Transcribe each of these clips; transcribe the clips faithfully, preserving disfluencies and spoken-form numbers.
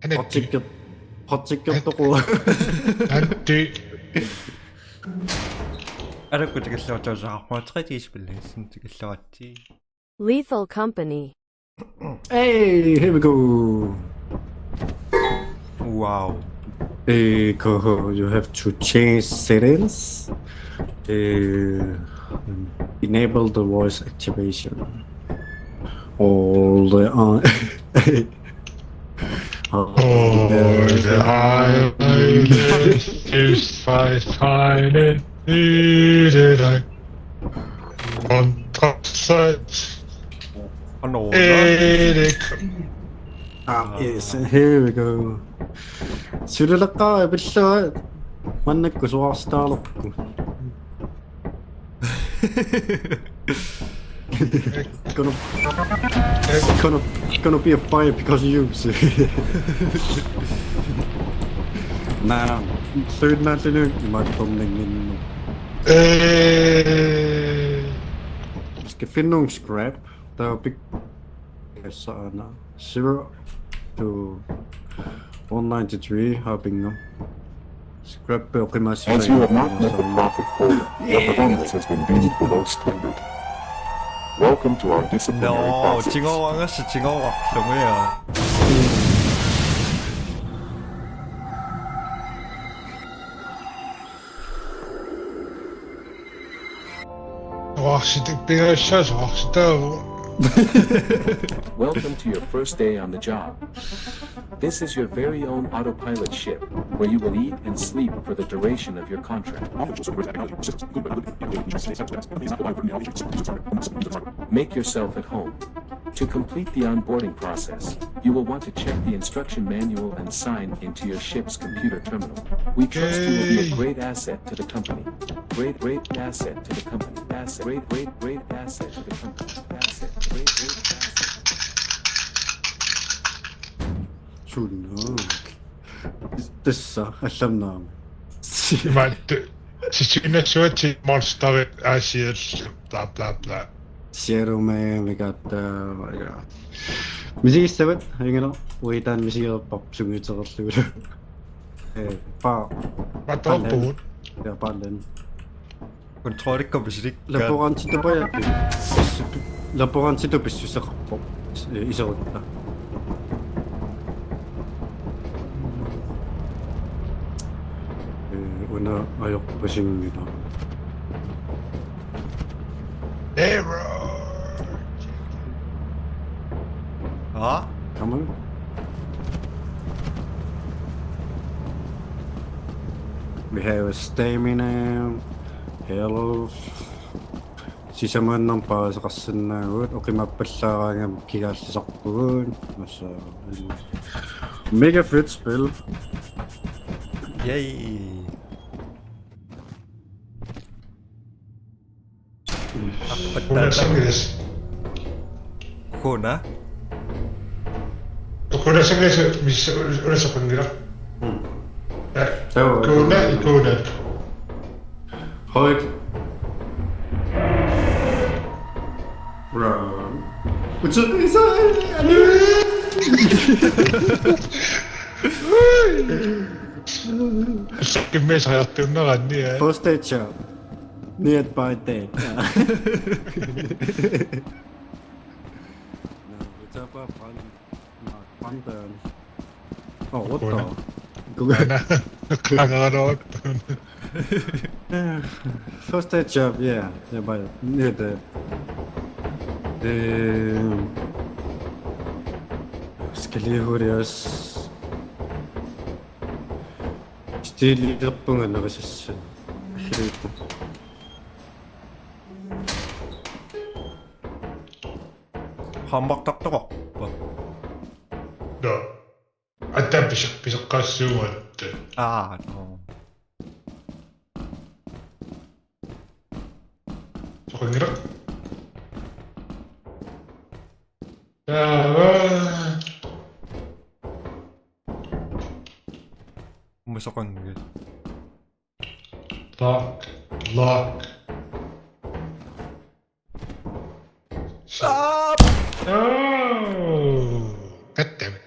Anatti. Praktikker-, praktikkertoqua. Anatti. Alakku tikilluartuusaqarpunga, tre D-spilli, sin tikilluaritsi. Lethal Company. Hey, here we go. Wow. Hey, Coho, you have to change settings. Uh, enable the voice activation. All the, uh, All the islands is fine, fine, and needed I contract. Anna. Erik. Ah, yes, here we go. Sulileqqaara pillua, mannakkut suarsitaalerpu. Gonna, gonna, gonna be a fire because of you. Nah, third night in a, my thumbnail. Eh. Skal finde nogle scrap, der er big. Yes, så er der. Zero to one ninety-three har bingo. Scrap bør primært. As you have not met the profit quota, your performance has been deemed below standard. Welcome to our disciplinary process. Nå, tingoorangassa tingoorarlunga. Oqarsitik pingaassaasa oqarsitaavoq. Welcome to your first day on the job. This is your very own autopilot ship, where you will eat and sleep for the duration of your contract. Make yourself at home. To complete the onboarding process, you will want to check the instruction manual and sign into your ship's computer terminal. We trust you will be a great asset to the company. Great, great asset to the company. Asset, great, great, great asset to the company. Asset, great, great asset. Suunnaaq. Tassa allamnaam. Imaattu. Sissuinnassuatsi monsterit aasiallu. Bla, bla, bla. Zero man, we got the, my God. Misigissavat, ingana, uitaan misigerpap sungiuteqarlugulu. Eh, pa. Patorpugut. Ja, paallan. Kontrollikka pisilik. Laborantitupajappi. Laborantitut pissuseqarpoq. Iserutta. Eh, una ajorpasinngilaq. Error. Ah? Come on. We have a stamina. Health. Sisamaannarmik paasaqarsinnaavugut, oqimaappallaaraangama kigaallisarpugut. Massa. Mega fedt spil. Yay. Arpattaata. Kuna sangilis. Kuna? Kuna sangilis mis una soqanngilaq. Hmm. Ja. Joo, kuna, joo. Kuna. Højt. Run. Utsukisa. Kimmesaartuunneranni, ja. First aid shop. Near by dead. No, it's up, up, on, on the. Oh, what the? Kuna. Kuna. Kuna. First aid shop, yeah. Yeah, but near the, the Skelihurias. Stililerpunga narisassan. Hammertartoqarpa? Nå. Atta piseq-, piseqqaassuugatta. Aa, no. Soqanngilaq. Taava. Uma soqanngilaq. Lock. Lock. Ah! Oh. God damn it.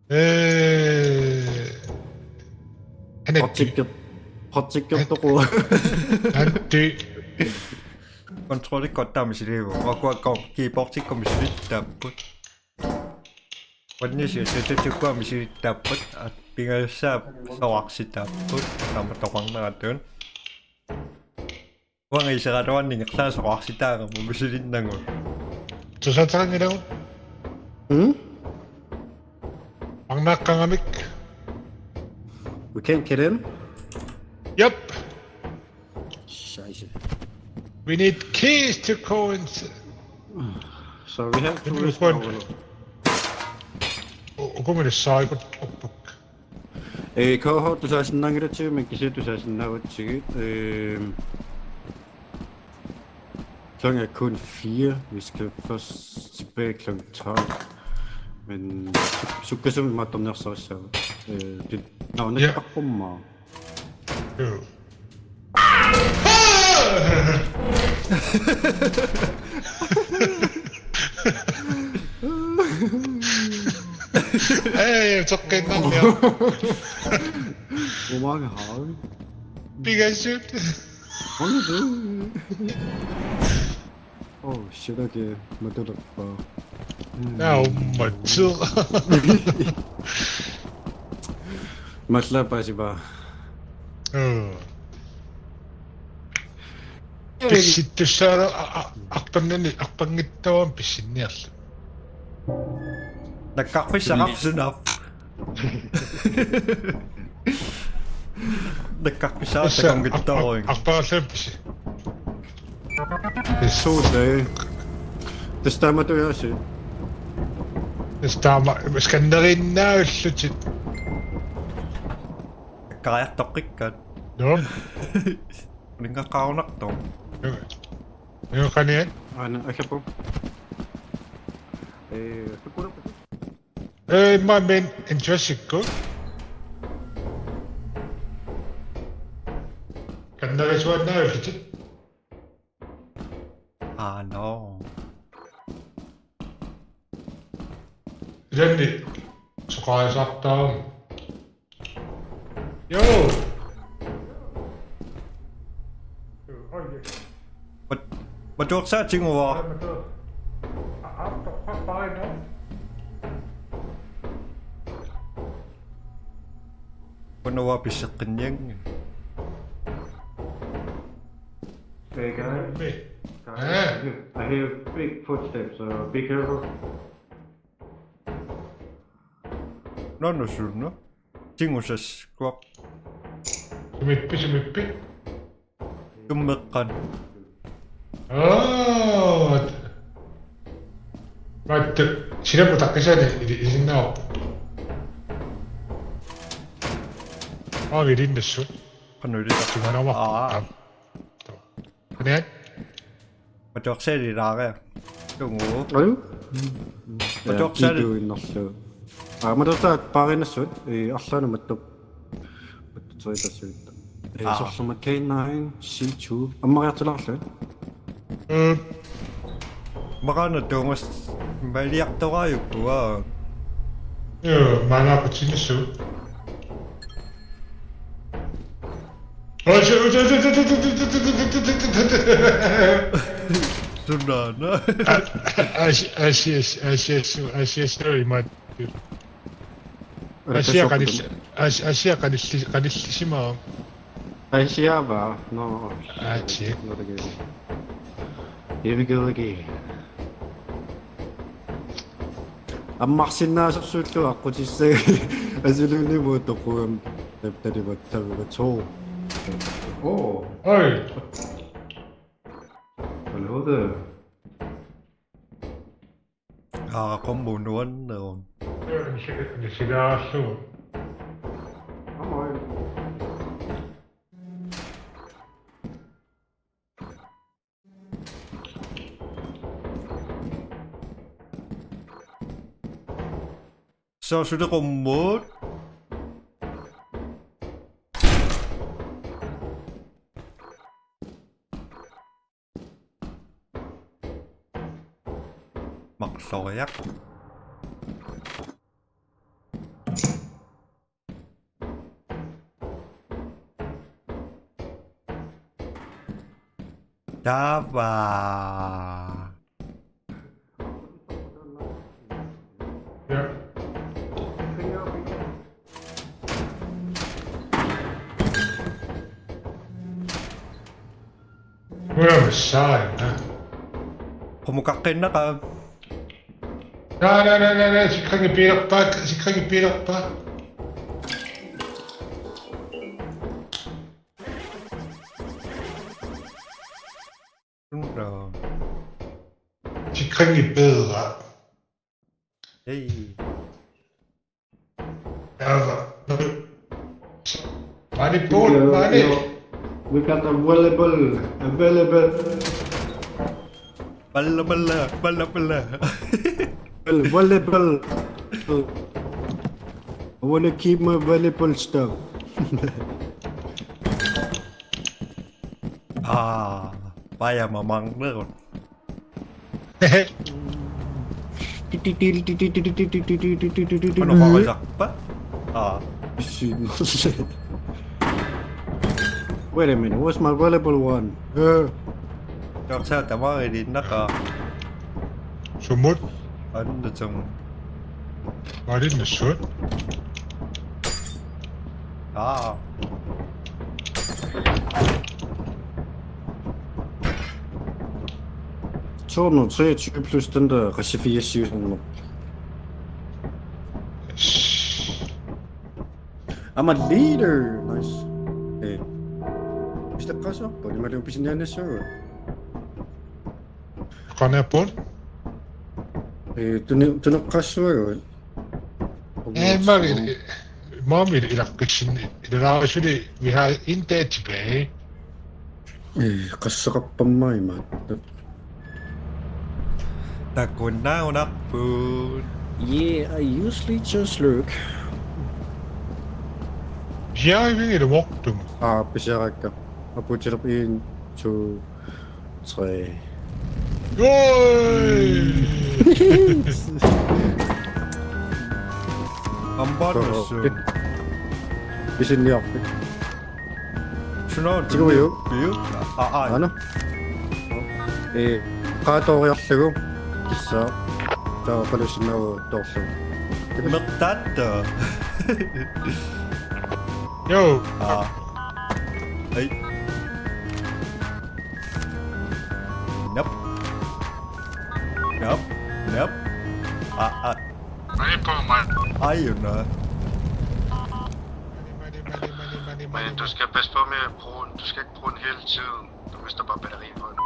Ee, Anatti. Praktikker-, praktikkertoqua. Anatti. Kontrollikkut taama misiliivoq. Uanga keyboardikkut misilittaapput. Uannisiat tatukkua misilittaapput. At pingajussaapput sorarsitaapput. Taama toqarneratut. Uanga iseraluarni ingerlasoqarsitaa mumisilinnagu. Tusaateqanngilagut. Hmm? Arnaaqqagamik. We can't get in? Yep. Scheiße. We need keys to go in. So we have to Let me risk go our and- U-, ukumene saikut oppuk. Ee, K H, du sagde sådan langt til, men kan sige, du sagde sådan langt til. Øhm, klokken er kun fire. Vi skal først tilbage klokken tolv. Men så, så kan simpelthen meget dum, jeg så, så, øh, det, nå, Ja. Næste rummer. Jo. Hey, toqqinnerlia. Hvor mange har vi? Pingasut. Hold nu. Oh, shit, okay. Matulerpaa. Naummatsiq. Mallaa paasipaa. Oo. Pissittussaala a-, a-, arpannani, arpanngitsuugami pissinniarlugu. Nakkarfissaqarsunaap. Nakkarfissaqarsunaap. Tassa takunngitsorujuk. Arpa-, arpaalluarpisi. Suutai. Tassa taamatujaasi. Tassa taama skanneriinnaallutit. Nakkariartoqqikkaat. Joo. Uninngaqarunartoq. Joo. Joo, qaniat. Aana, akappu. Ee, sukulapu. Ee, immaqa min interestikku. Kannarisuannaavillutit. Ah, no. Ilanni soqarisartaam. Joo. Mat-, matuersaatigut. Qujanaq pisseqqinnianngilaq. Hey, guys. Me. Guys, I hear, I hear big footsteps, so be careful. Nanu sunna? Tigusassaaq. Sumiippi, sumiippi? Tummeqqat. Aa. Maattu, silammut taqqisani ili-, ilinnaarpoq. Aa, ilinnassut. Qanoq ilisartumanerma. Aa. Aam. Qaniat? Matuersaalilaariarlugu. Aju? Matuersaali- Kiitu innerlu. Aa, matuersaat paariinnassut, ee, arlaannik mattup. Mattuteritassuit. Ee, aa. Sorluma K nine, C two. Ammariartulaarlugu. Mm. Maqaana tuungas maliartoraajukkua. Joo, maanaaqutsinnassuugut. Sunaana. Asi, asi, asi, asi, asi, imaat. Asia qanil-, as-, asia qanilli-, qanillisimaaq. Asiaava? No. Asia. Not again. Here we go again. Ammarsinnaasersuullu aqqutissagit asilunimu toqugami talivat tavivatoo. Oh. Oi. Hello there. Aa, qummut nuanneruvoq. Nisi-, nisilaallugu. Come on. Sooq suli qummut? Marloriaq. Taava. Ja. Muna missaanna. Qummukaqqinnaqa. Nej, nej, nej, nej, nej. Sikringit piilerpaat, sikringit piilerpaat. Undra. Sikringit piilerpaat. Hey. Ja, money, Paul, money. We got available, available, Balla, balla, balla, balla. available. I wanna keep my valuable stuff. Ah, paja mamang lerun. Qanoq arisarpa? Ah. Wait a minute, where's my valuable one? Uh, Tassa tamariliinnaqaaq. Sumut? Annatsum. Var det den sort? Ah. to hundrede og treogtyve plus den der Recife. I'm a leader. Nice. Eh. Mr. Kaso, pwede mo rin upisin niya na, sir. Kan jeg på den? Eh, tunu, tunu Kaso, jo. Ja, Marie, Marie, ilakitsin, ilakitsin, vi har en dag tilbage. Eh, Kaso, pamma, man. Takunnarunarput. Yeah, I usually just look. Ja, jeg ved, det var du. Ah, pisiarakka. Apuutilaq en, to, tre. Yay! Ampaarussuu. Pisiniarfik. Sunaana Tiguju. Piu. Ah, ah. Ano? Eh, qaatooriarlugu. Kissa. Taava palusinnaavugut toorlugu. Mertaatto. Jo. Ah. Hey. Nope. Nope. Nope. Ah, ah. Money på mig. Ej, jo, nej. Money, money, money, money, money, Men money. Du skal passe på med at bruge den. Du skal ikke bruge den hele tiden. Du mister bare batteri på den.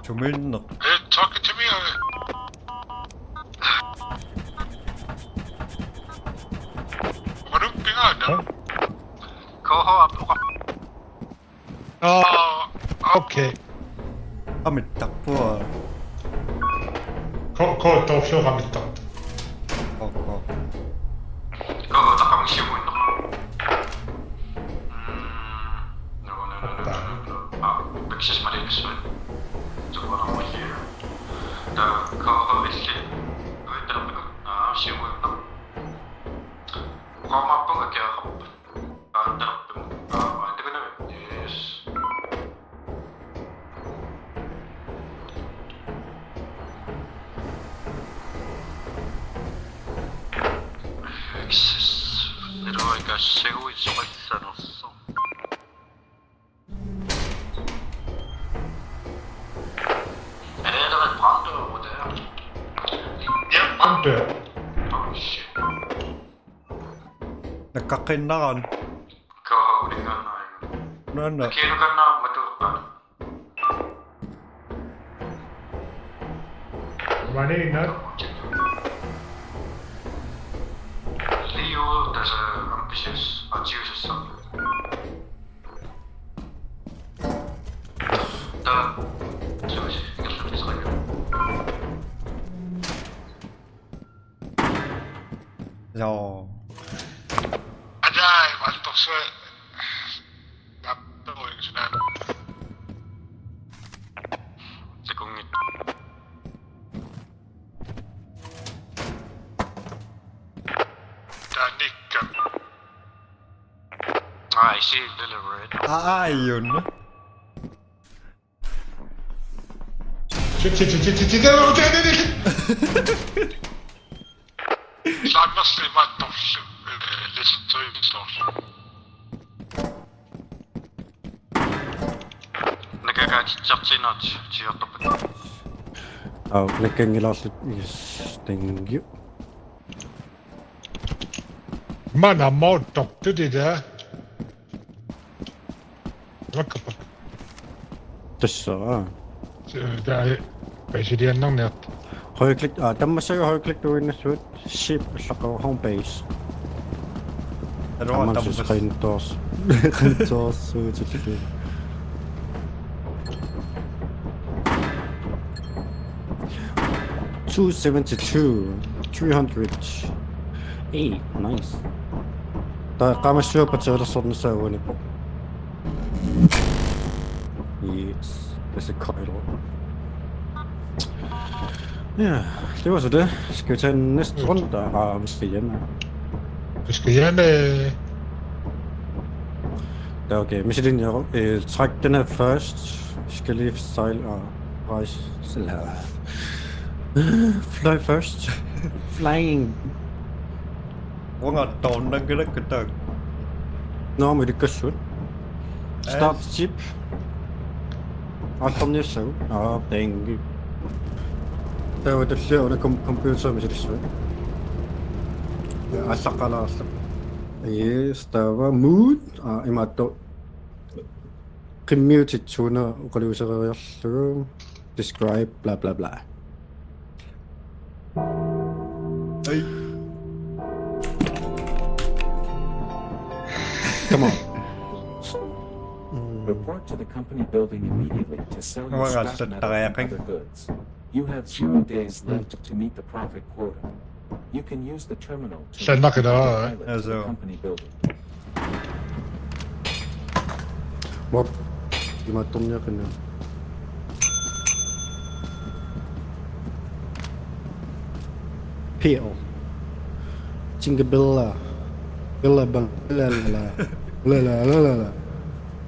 Tuminneq. Hey, talking to me, uh, Var du ikke behind, no? K H op, op. Oh, okay. Amittarpua. K, K, don't feel I'm in top. Koko. K H, der kommer en simu ind. Mm, no, no, no, no, no, no. Ah, Texas Marines, man. Så går der over her. Der K H et. Ui, der er, ah, simu ind. Kommer på, og kan hoppe. Yes. Nitruiga siuit soqassanersoq. Er det allerede brændt over der? Ja, brændt. Der. Oh shit. Nakkaqqinnaran. K H, det gør noget. Nå, nå. Okay, du kan nå, men du er Var det en nok? Lige ude, altså ambitiøs og Jesus som. Der. Så hvis jeg kan slutte, så ringer. Nå. Ajai, var det dog svært. Ja, det var ikke sådan. Det kunne ikke. Der er nikker. Nej, se en lille red. Aa, aajun. Saammersimaattorlu, eh, lisserivissorlu. Nakakaatitsertinut tiortorpat. Au, nakkanngilaarlut, yes, thank you. Mana moottortut ila. Rakkappa. Tassa, aa. Taa, paisiliannarniarta. Højreklik, aa, tammassagu højreklik tuinnassuut. Shift allaqqavoq home base. Ero. Aman tammas. Sus qintoors. Qintoors suutillugit. Two seventy-two, three hundred. Hey, nice. Taa qamassuaq patsilersornissaa uaniippoq. Yes, that's a corridor. Ja, det var så det. Skal vi tage den næste runde? Der har vi skal hjem. Vi skal hjem, øh. Ja, okay, Michelin, jeg, øh, træk den her først. Vi skal lige sejle og rejse. Eller, fly first. Flying. Unga tonna kila kata. No, me dikassu. Start ship. Aallarniassagu. Aa, thank you. Taava tullia una com-, computerimi silissuit. Aallaqqalaarlugu. Yes, taava mood. Aa, imaattoq. Qimmiutit suuna oqaluuseriarlugu. Describe, bla, bla, bla. Hey. Come on. Report to the company building immediately to sell your scrap metal and other goods. You have zero days left to meet the profit quota. You can use the terminal to Sen bakit, ah, the pilot to the company building. What? Imaattorniaqinna. Peel. Jingle bella. Bella bang. La la la. La la la la la.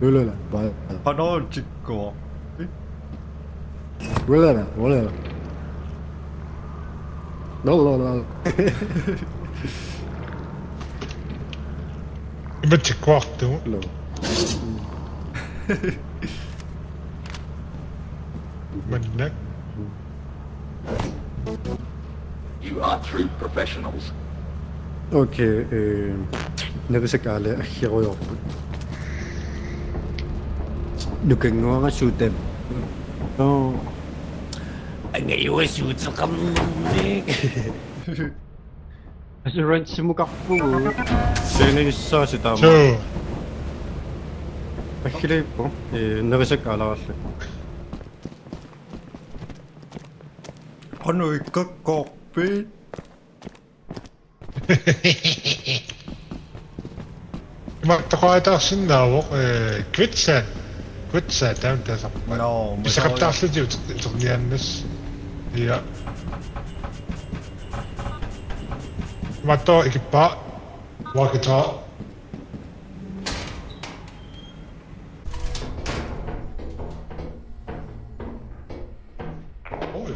La la la. Ba. Qanoq tikkuarpit? Ulala, ulala. Ulala. Ima tikkuartugut? Lo. Manna. You are true professionals. Okay, øh, nerisakkaalu aggerujoorput. Nukannguara suutam. No. Angajuasuuteqarnermik. Assurancemukarpugut. Scenenissaasi taama. Suu. Aggilerpoq, øh, nerisakkaalaralu. Qanoq ikkakkoorpit? Imaattoqaataarsinnaavoq, eh, Quetzal. Quetzal taama taasarpaat. No, pisaqattaarlutik ut-, uterniaannassaaq. Ja. Imaattoq ikippaa. Walkie-talkie. Oj.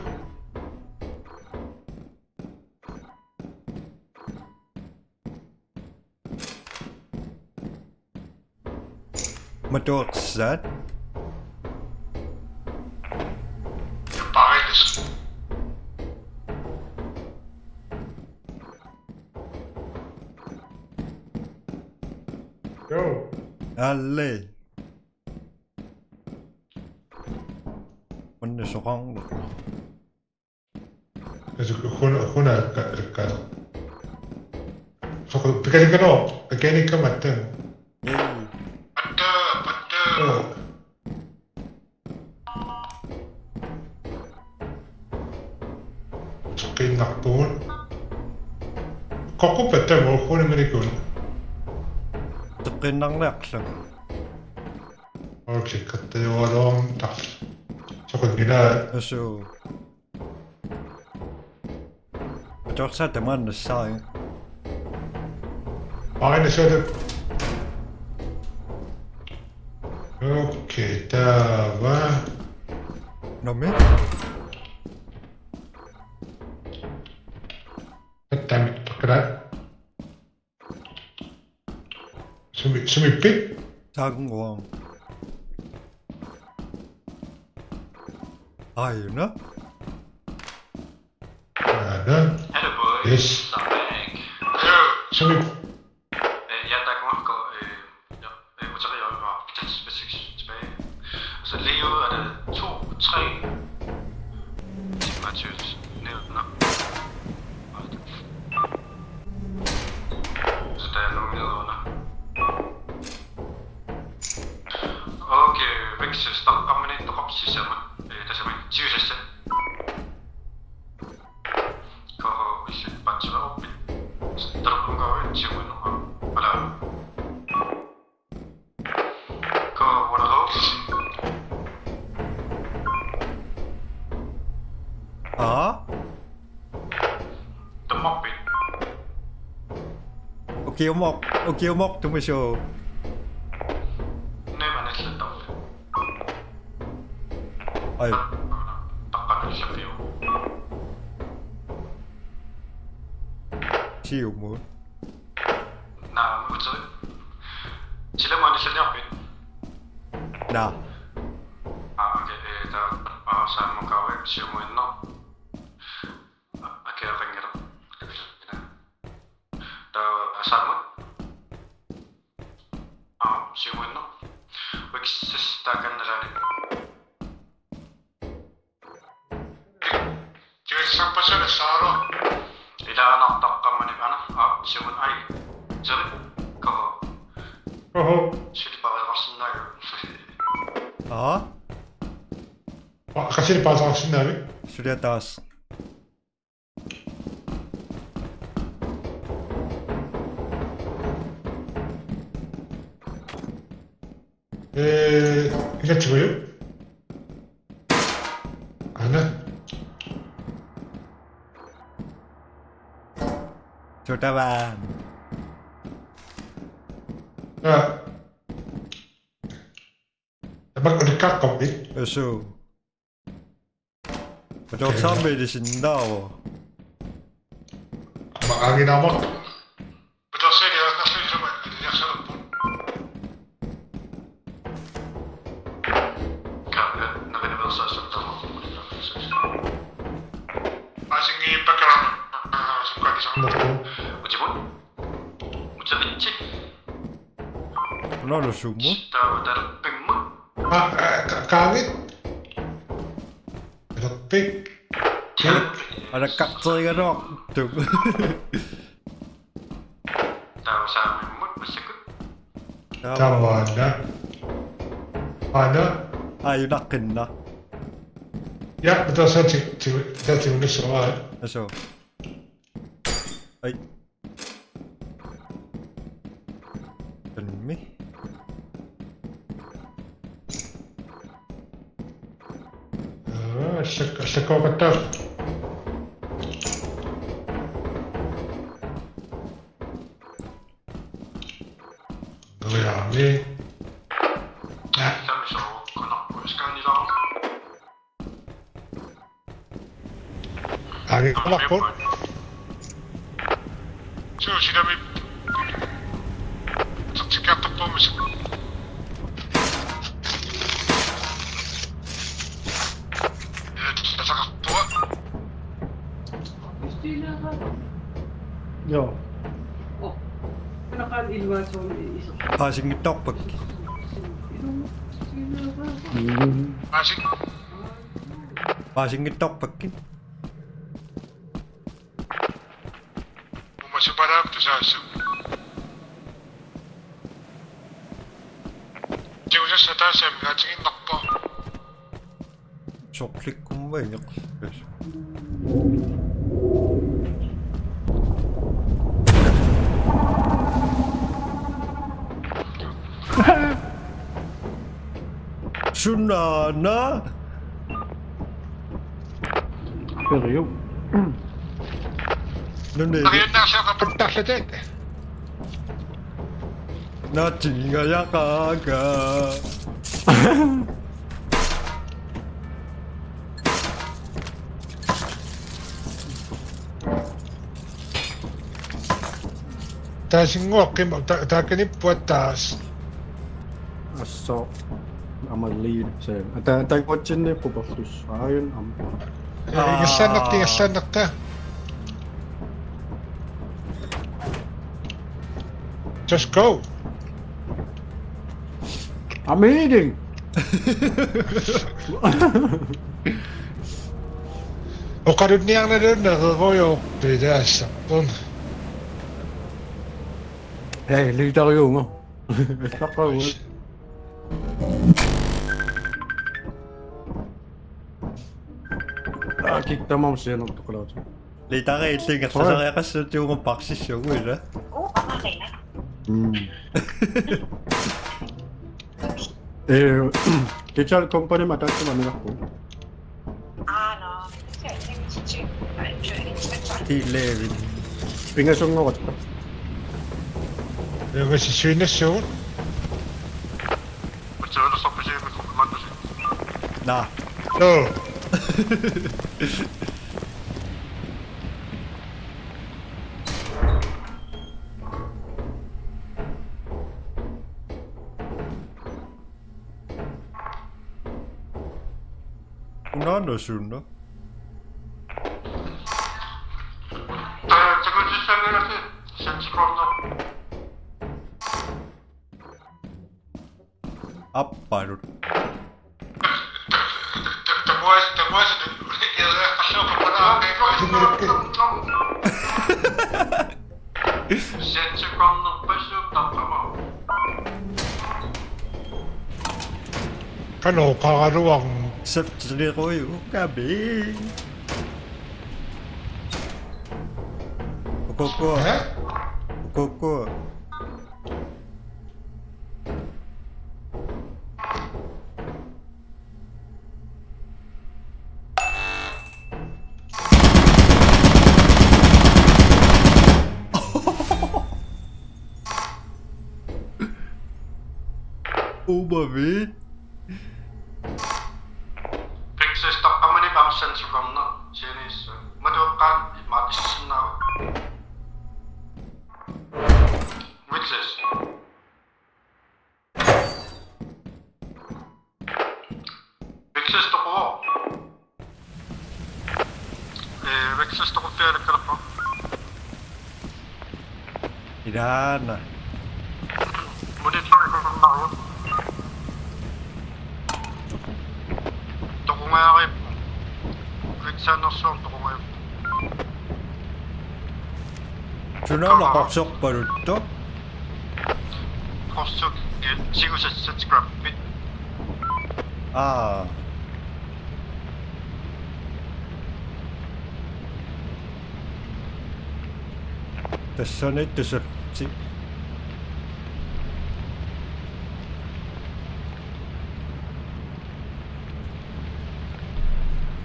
Matuaqqissaat. Joo. Alle. Unne soqarlu. Asu, huna, huna, ka, ka. Soqu, pikalikano, pikalikamatta. Patta, patta. Oh. Soqqiinnarpugut. Qoqqupatta, mo huna malikun. Soqqiinnarniarlu. Okay, kattajualuarnarlu. Soqanngilaa. Asu. Atuarsaa tamaannassaaq. Aina sadu. Okay, taava. Numi? Sumiippit? Taakun uang. Aajuna? Aana. Hello, boys. Yes. I'm back. Sumi? Øh, ja, der kommer gå, øh, ja, øh, uterior og tilbage. Så Leo er der to, tre. Mathias, ned, nå. Så der er nogen nede under. Okay, Vex, stop, kom med det, du kom til sig, øh, der er simpelthen tyve session. K H, hvis et bachelor op. Så der er nogen, der er til mig nu. Eller? K H, what the hell? Aa? Tamarpit. Ukiumoq, ukiumoq tumisuu. Nemanallattarpit. Aju. Taqqanallarpiu. Siumut. Naa, uteri. Sila maanissaniarpit? Naa. Aa, okay, ee, taava, aa, saammukaavit siumuinnaq. Aa, akeaqanngilaq. Taava, aa, saamut? Aa, siumuinnaq. Wiksis taakannalaani. Tiussarpassuarnik saaro. Ilaanartaqqammanik ana. Aa, simun ai. Seri. K H. K H. Suli paareqarsinnaagavit. Aa? Aa, qasili paareqarsinnaavit? Suli ataaseq. Ee, ilatsigu. Aana. Sodavand. Aa. Tamakku ulikkaqqammit. Usu. Atuarsaarmi ilisinnaavoq. Aamma aaginaama. Atuarsaali aasnarsiusama iliarsalerput. Kaana navinaveersaassamtama. Asingiippakka sukkatisarnerpu. Utimut. Uteritsi. Unalu sumut? Taava talerpimmut. Aa, aa, ka-, kaavit? Talerpik. Talerpik. Alakkarterigaluartup. Taava saamimmut massakkut. Taava. Taava aana. Aana. Aajunaqqinna. Ja, men der er så til, til, der til, der så meget. Altså. Ej. Fandme. Aa, sek-, sekokatta. Neriarami. Ja. Aaginnarput. Suu, silami. Taktikkiartorpuummat. Ee, tasaqarpunga. Joo. Paasinngitsoorpakka. Paasing- Paasinngitsoorpakka. Umasupalaap tusaassuk. Tigusassat taasami naatiginnarpoq. Sorlikkumma ineqqippis. Sunaana? Periu. Nuni. Nariunnaarsiaqarput tarlatit. Natingajaqaanga. Taasinnguaq qima ta-, taakaniippuat taas. Assut. Aamma lead se. Ata takuatsinni puperlus. Aajuna aamma. Ingerlaannarta, ingerlaannarta. Just go. I'm eating. Oqalunniarnaluunneq ererujoorpit taassappun. Hej, leaderiuunga. Taqqavugut. Aa, kik tamam sianertoqalaartoq. Leaderi illit ingerlasariaqassaatigut parsissuugut ila. Mm. Eh, Digital Company mataattumaniarpu. Eleven. Pingasunngorutta. Eegasissuinnassuugut. Utsiulussorpisiummik maannaasi. Naa. Joo. Unaana suna. Takutissanngilasi sensikorna. Appalut. Takuas takuas. Sensikorna pasuk tappama. Qanoq oqaraluarn. Saftilerujuukkami. Ukukku. Hä? Ukukku. Umavi. Princess tappamani kamsansukarna sianissa. Matueqqaat imaat issinnaavat. Princess. Princess toquvoq. Eh, Vexus toquffialakkalerpoq. Ilaana. Monitori kunnarju. Toqungaarippu. Vexanersuarmi toqungaarippu. Sunaana qorsorpaluttoq? Qorsuk, eh, tigusassat scrappit. Aa. Tassani tusarti.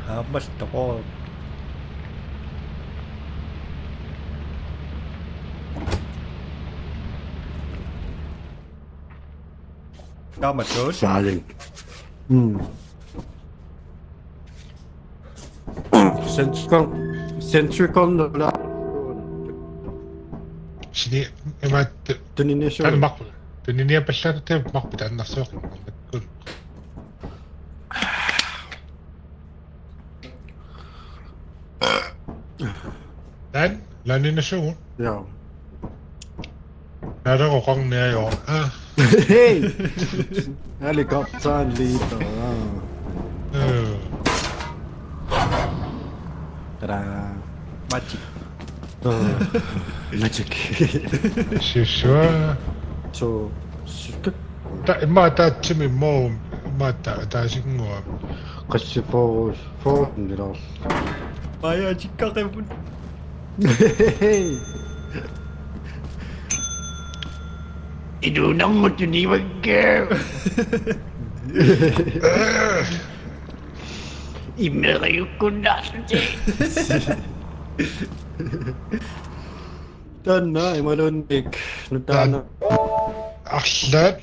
Aammaltoqoq. Taamatut. Saaling. Mm. Centricon, Centricon la. Sini imaat Tuniniassuu. Taanna marpu. Tuniniapallaartarput marput taannarsooqimmat. Taan, laninasugut. Ja. Naalaroqarniajoq. Ah. Hey! Helikopteren lige der. Ah. Øh. Tada. Magic. Uh, magic. Sisua. Så, så Ta, imma taatsimik imma ta, taasinnguaq. Qassi for, for den der. Maja tikkaqipput. Inuunermut tunivakka. Immerajukkunnaarlutik. Taanna imaluunniit nutaana. Arlaat.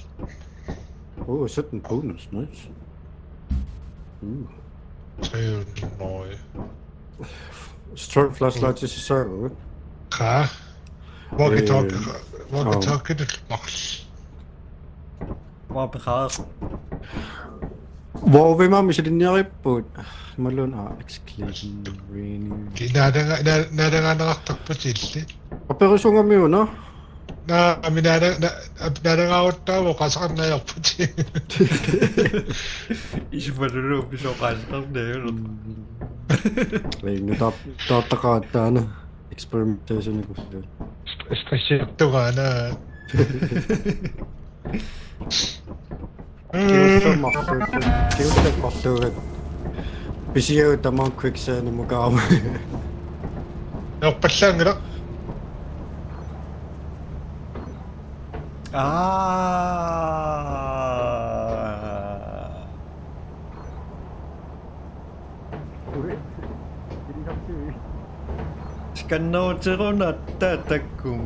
Oh, sytten bonus, nice. Uh. Tre hundrede. Strong flashlight is a server. Qaa. Walkie-talkie, Eh, walkie-talkie tullu marluk. Uanga peqareersoq. Uanga immaqa misilinniarippugut. Imaluunniit aa exclaiming. Ki naalanga-, naa-, naalangaaneqartarput illit. Aperusunngamiuna? Naa, ami naala-, na-, ap-, naalangaaruttaavoq qasaqarniarput. Isupalulu pisoqaasaqarniarput. Ringa taap-, taattaqaat taanna. Experimentation-ikut. Stressiartugaana. Kiussammarluugut. Kiussammarluugut. Pisiagut tamaat quicksand-imut kaama. Eorpallaanngilaq. Aa. Scanneruteruna tatakkum.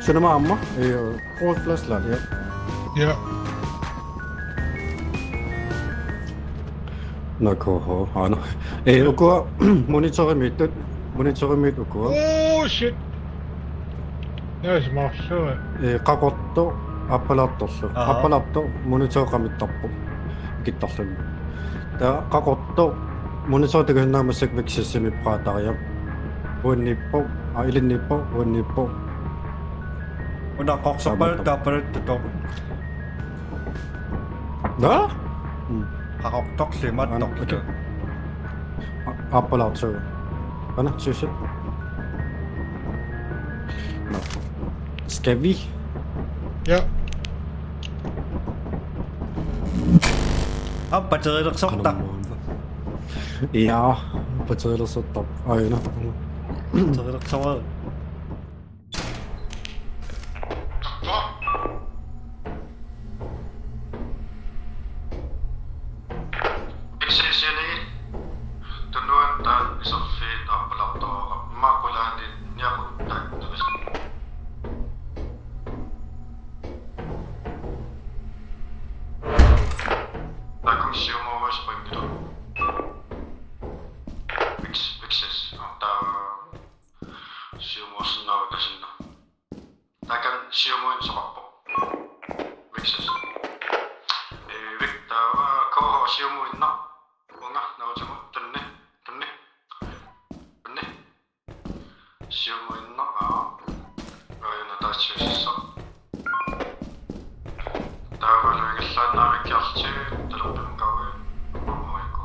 Sunama amma? Ee, Rød flashlight, ja. Ja. Nå, K H, aana. Ee, ukua monitorimiittut, monitorimiit ukua. Oh shit. Naa, isumaqarlunga. Ee, qaqortoq aappalaartorlu. Aha. Aappalaartoq monitor qamittarpoq. Ikittarluni. Taava qaqortoq monitor takusinnaammat massakkut Vexesimi praatariaq. Uanniippoq, aa, ilinniippoq, uanniippoq. Una qorsorpaluttut aappalaartutut. Nå? Mm. Qaqortorli Aana, mattorlu. Okay. Aa-, aappalaartoq. Aana, tusind. Nå. Skal vi? Ja. Aa, batteriilersortaq. Ja, batteriilersortaq. Aana. Batteriilersortaq. Iksisiani tunuan taan iserfiit aappalaartoq maqulaani niaqut taakkunis. Taakku siumuuis qingilu. Viks, Viksis. Taa siumuussinnaava tasinna. Takan siumuin soqarpoq. Viksis. Ee, Vik taava K H siumuinnaq. Unga nautima tunni. Tunni. Tunni. Siumuinnaq aa. Aajuna taassiusissaq. Taava luingillaannaavikkiarlutit talerpimmut kaui. Aamma uikku.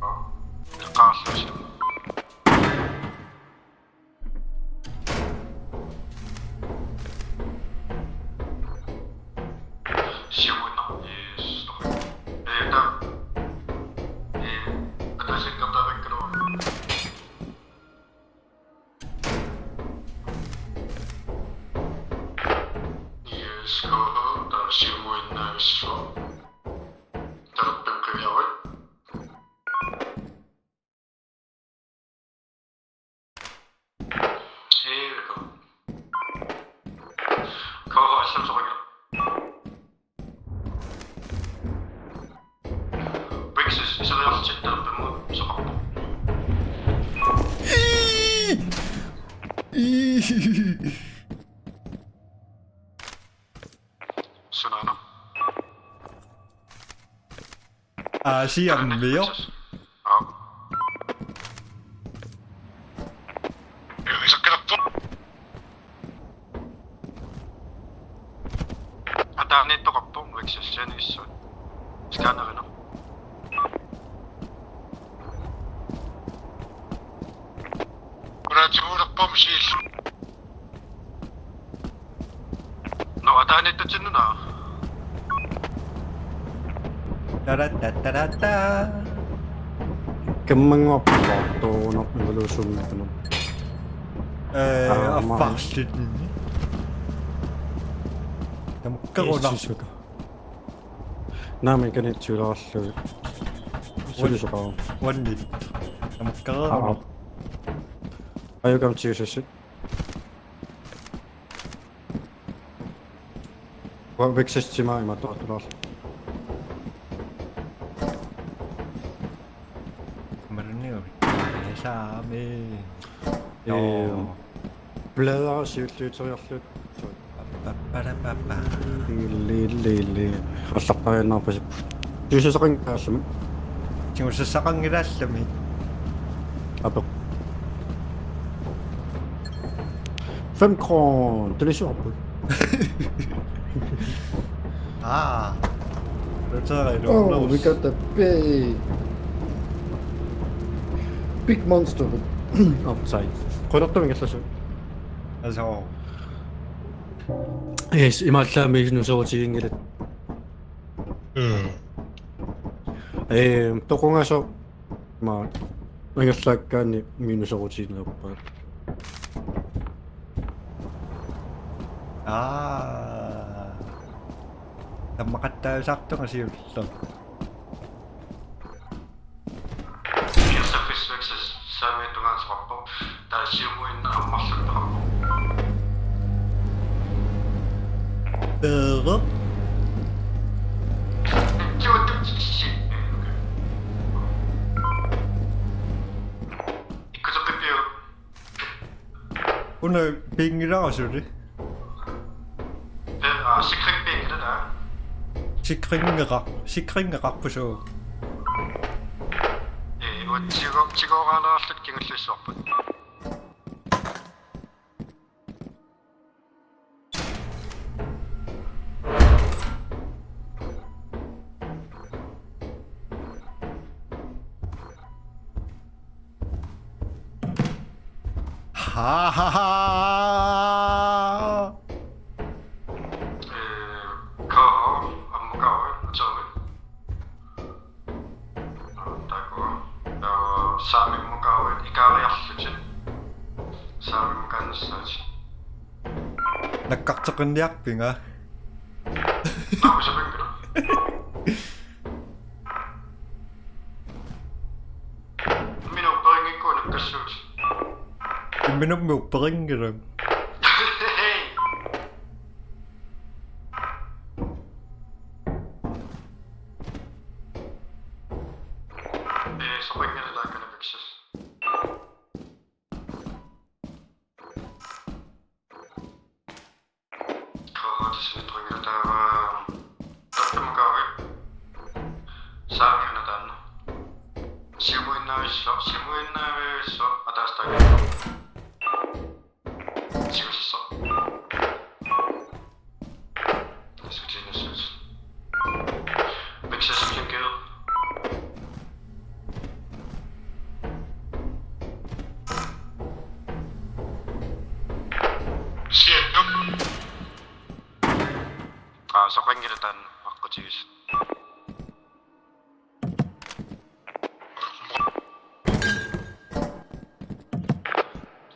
Aa. Eqqaarlusi. Siumuinnaq, yes, okay. Ee, taa. Ee, ataasikkertaavakkaluarlugu. Yes, K H, taa siumuinnaavissuaq. Talerpimmut qiviaruit. Here we go. K H S M soqanngilaq. Viksis iseriarlutit talerpimmut soqarpoq. Sunaana. Aasiammioq. Aa. Ilisakkilartoq. Ataaniittoqarpoq Viksis sianigissuit. Scannerina. Uraatiulerpam siil. Nå, ataaniittutsinnuna. Taratataratata. Kammanguarpallaartoq una evolution-ippuna. Ee, Aa, affarlit. Tamakkeruna. Yes, suka. Naamik kanitsiulaarlugu. Sulisoqaru. Uannit. Tamakkeruna. Aa. Ajukam tiusassi. Wa Viksis tima ima toqtulaarlu. Malunniuvi. Saami. Ee, Joo. Bladre siulliuteriarlugu. Papparapapa. Lilili. Allaqqajaannarpasippoq. Tigussassaqanngilaq. Tigussassaqanngilaallami. Apeq. Fem kroner. Tulissuarput. Ah. Lottery, Oh, we got the big, big monster outside. Qujanartumik ingerlassavat. Altså, Yes, imaallaat minuserutiginngilatit. Mm. Ee, toqungasoq ma ingerlaakkaanni minuserutiginerpaat. Ah. Tammaqattaasartunga siulleq. Saffissuaksis saamiutungaansoqarpoq. Taava siumuinnaq ammarluttoqarpoq. Peereq. Tiuttutsi. Ikkuteqqippiuk. Una pinngilara suli. Aa, sikring pinngilara. Sikringeqar-, sikringeqarpusi. Ee, uatsigo-, tigooraalaarluta kingulliussuarput. Ha ha ha. Ee, K H, ammukaavi, atsaavi. Takuuk. Taava saamimmukaavi ikaariarlutit. Saamimmukaannassaatit. Nakkarteqqinniarpinga. Naamusapikkulu. Imminut upperinngikkuit nakkassuutit. Imminummi upperinngilaq. Ee, soqanngilaq taakanaviksis. K H-t sinittuinngilaq taava tappamukaavi. Saamiuna taanna. Siumuinnaavissuaq, siumuinnaavissuaq ataaseq taanna. Siusisso. Asuktiinnassut. Mixes Plinkede. Siannu. Aa, soqanngilaq taanna aqqutigisoq.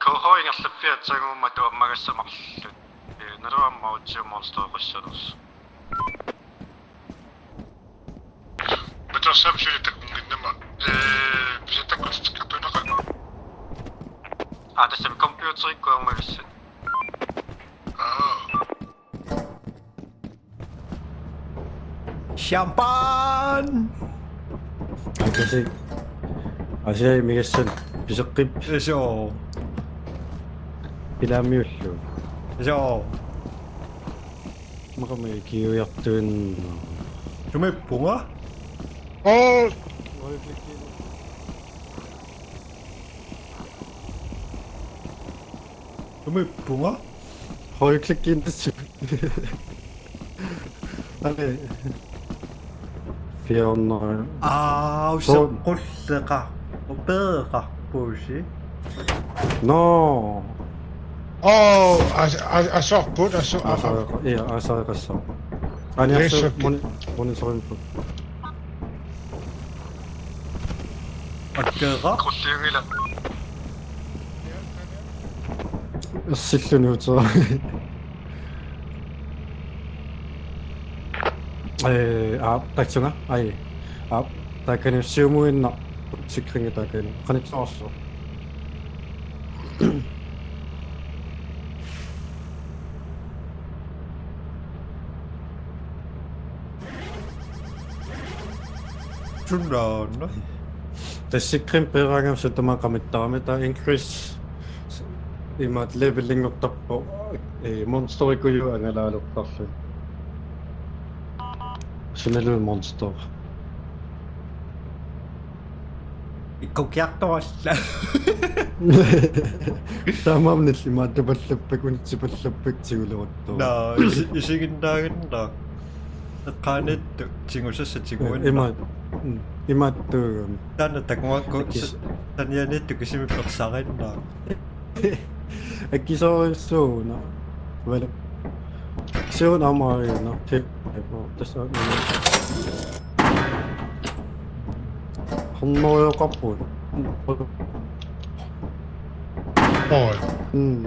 K H ingerlaffiat sangummat tuammagassamarlut. Ee, naluamma utsiummoorn støvrissanus. Matorsam suli takunnginnama. Ee, pisatakkut tikkatunaqagu. Aa, tassami computerikkut ammagassat. Aa. Champagne! Akasi. Asia migassan piseqqip. Eso. Ilaamiullu. Eso. Maqami kiujartuin. Sumippunga? Oh, Sumippunga? Højreklikkiinnassaaq. Ane. Fjorten. Aa, Soo. Useqqulleqa. Upeeqarpusi. No. Oh, as as as soqput as so as Asareqa, ja, asareqassaaq. Ani Yes, asu okay. Moni-, monitorimput. Akkeqa. Qulliunngilaq. Ersilluni uteraa. Eh, aa, taksunga. Ai. Aa, taakani siumuinnaq sikringi taakani. Qanittuarsu. Sunnaanna. Tassa Krim peeraangam sutuma qamittarami taa increase imaat levelinngortarpoq, eh, monsterikujut angalaalertarlugit. Sunalu monster. Ikkukiartoralla. Taamaammat imaattupallappakka, unitsipallappakka tiguleruttorput. Naa, isi-, isiginnaaginnaq. Eqqaaniittoq tigusassat tiguinnaq. Ima-, mm, imaattuugami. Taanna takuakku. Akis-, sa-, sanianiittoq kisimi persaarinnaq. Akisoorujussuuvoq una. Vala. Siun aamma una. Te-, tassa una. Hunnorujooqarpugut. Oi. Mm.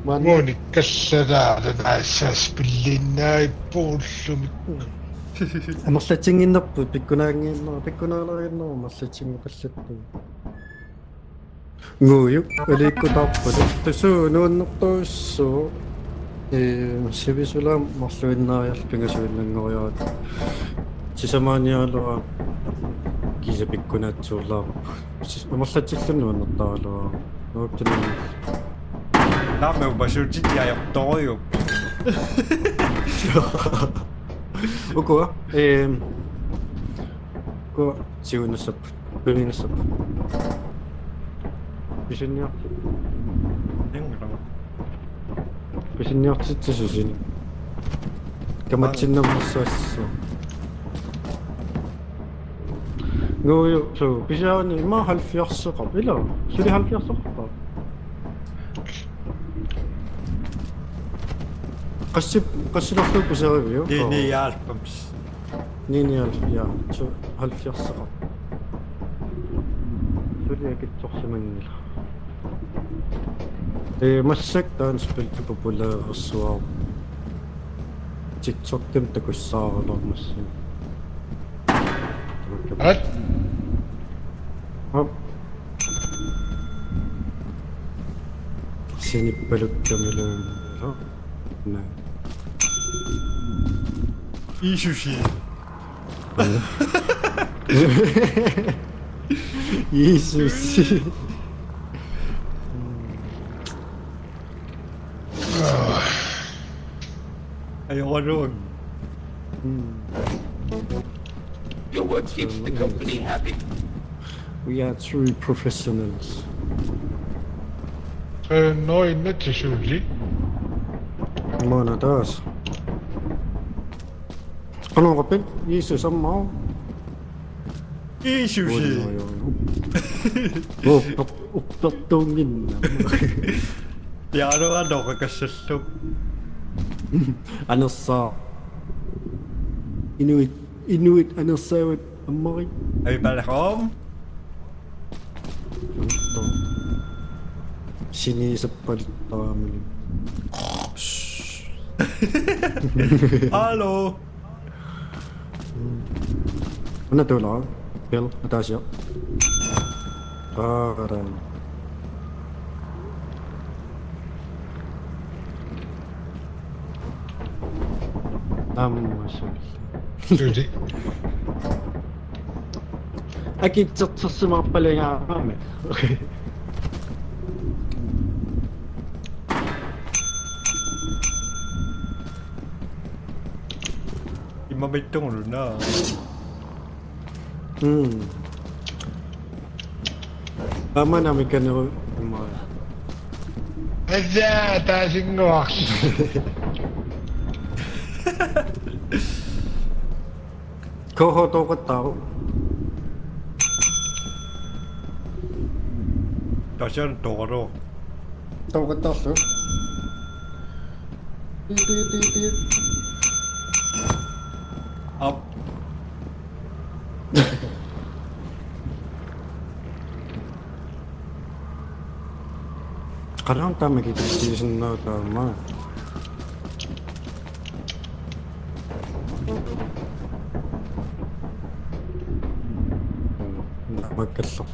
Maani. Muunik kassalaarluni aassaas pilliinnaippuullumi. Amerlatinnginnerput pikkunaanngiinnera, pikkunaalerinnera amerlatinngipallattut. Nguuju, aliikkutaarput. Tusu nuannertorujussuuvoq. Ee, sivisulaam marluinnaariarlunga pingasuinnanngoriarlugu. Sisamaaniaraluarput kisianni pikkunaatsuulaarput. Sis-, amerlatsilluni nuannertaraluarpoq. Nuuttunut. Naamik upasuutit ajortorujuk. Ukua, ehm, ukua siunissap, pininnissap. Pisiniar-, Inngilaq. Pisiniartitsisusi. Kamatsinnerussaassaaq. Nguuju, suu, pisiarini ima halvfjerdseqarpoq. Ila, suli halvfjerdseqarpoq. Qassi-, qassilerlugu pisariviuk? Ni-, nioghalvfems. Ni-, nioghalvfems, ja. Suu, halvfjerdseqarpoq. Suli akitsorsimanngilaq. Ee, massakkut taanna spilli populærersua. TikTokimi takussaaraluarpoq massakkut. At? Hop. Sinippalukkamilluunniit. Naa. Isusi. Isusi. Ajoraluaruk. Mm. Your work keeps the company happy. We are true professionals. Eh, no, in the Chishuli. Mona does. Qanoq oqarpit? Iisusi aamma? Iisusi. Oi, oi, oi. Upper-, uppertuunnginnama. Pialuaanoqakassallu. Anersaaq. Inuit, inuit anersaavat ammari. Avipalahom. Siniisappaluttaramili. Hallo. Una tuulaa. Bill, ataasiaq. Taaraam. Aamma suli. Suli. Akitsortorsimaarpallaangaarami. Immaqa mittunnguuna. Mm. Aamma namikkaneru immaqa. Asaa, taasinnguaq. Koho tooqattaaruk. Tasian tooqattaaruk. Tooqattaarlugu. Tit, tit, tit, tit. Au. Qanoq taama kikittiisinnaava taama? Makkallu.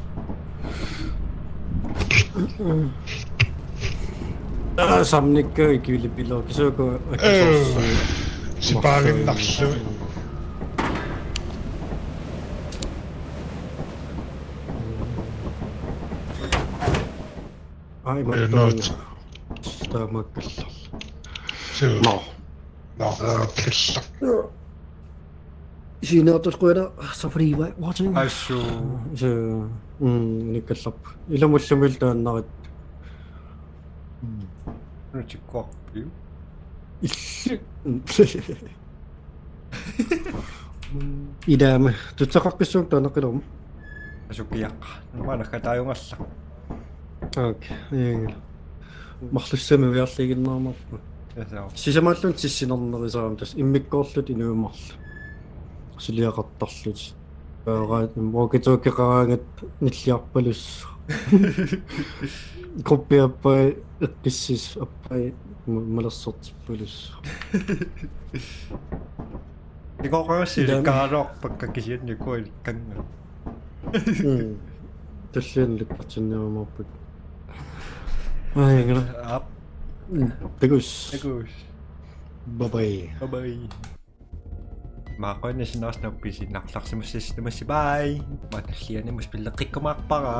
Aa, samnikka ikilipiloor kisuuku. Ee, akisuussu. Sipaaginnarlu. Ai, Note. mattuunga. Taamaakkallarlu. Suu. No. Naarlaqillar. Siinaartusquina safriva watching. Assuu. So, mm, nikkallarpu. Ilamullamil taannarit. Nutikkuarpiu. Illi. Ilaama tutsaqaqqissuum taannaqilarum. Asukiaq. Maanakka taajungallar. Okay. Marlussami ujarliiginnaamarpu. Tassa. Sisamaalluni tissinarnerisarami tassa immikkoorluta inuit marluk. Suliaqartarluta. Aaraa walkie-talkie-qaraangat nilliarpalus. Gruppi appai eqqissis appai ma-, malersortippalussooq. Ikoqarassi Ilaami. Kaaloorpakka kisianni kuilikkannga. Mm. Tulliani likkartinniarumaarput. Ai, ngala. Aap. Mm. Takuss. Takuss. Bye bye. Bye bye. Maaqquinni sinnaasnappi sinnarlarsimassisitamassi bye. Maanna tulliani mus pilleqqikkumaarpara.